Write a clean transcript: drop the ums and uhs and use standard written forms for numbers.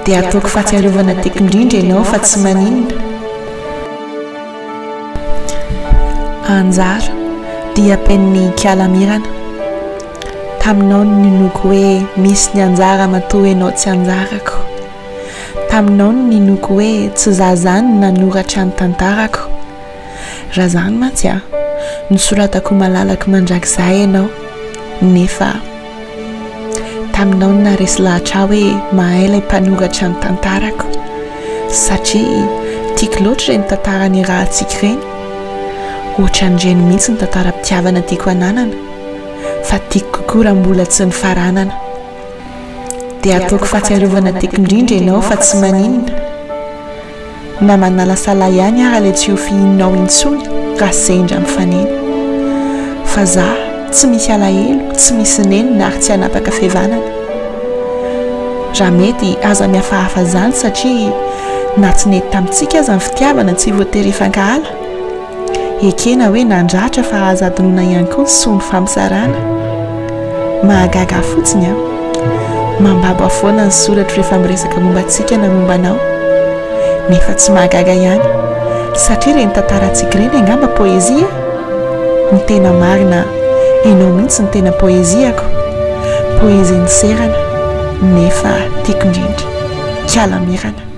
Dia ataoko fahatsiarovana tiako indrindra ianao fa tsy maninona. Anjara, dia penin'i Ikala Mirana. Taminao no ninoako hoe misy ny anjara matoa ianao tsy anjarako. Taminao no ninoako hoe tsy za zany no nanoratra ny tantarako. Raha zany mantsy a, nosoratako ho malalako mandrakizay ianao. Nefa. Taminao no naharesy lahatra ahy hoe mahay ilay mpanoratra ny tantarako. Satria tiako loatra ireny tantara niarahantsika ireny. Ohatran'ireny mihitsy ny tantaram-pitiavana tiako hananana. Fa tiako kokoa raha mbola tsy nifaranana. Dia ataoko fahatsiarovana tiako indrindra ianao fa tsy maninona. Na manalasala ihany ara le tsy ho fihininao intsony raha sendra mifanena. Fa za tsy misy alahelo, tsy misy nenina ary tsy hanapaka fihavanana. Raha mety aza mihafahafa zany satria na tsy nety tamintsika aza ny fitiavana tsy voatery hifankahala. Ekena hoe nandratra fa aza adinoina ihany koa ny soa nifampisarahana. Mahagaga ahy fotsiny an! Mambabo ahy foana ny soratro rehefa miresaka momba antsika na momba anao. Nefa tsy mahagaga ihany, satria ireny tantarantsika ireny angamba poezia e! Ny tena marina, ianao mihitsy no tena poeziako. Poezia niserana, nefa tiako indrindra. Kiala Mirana.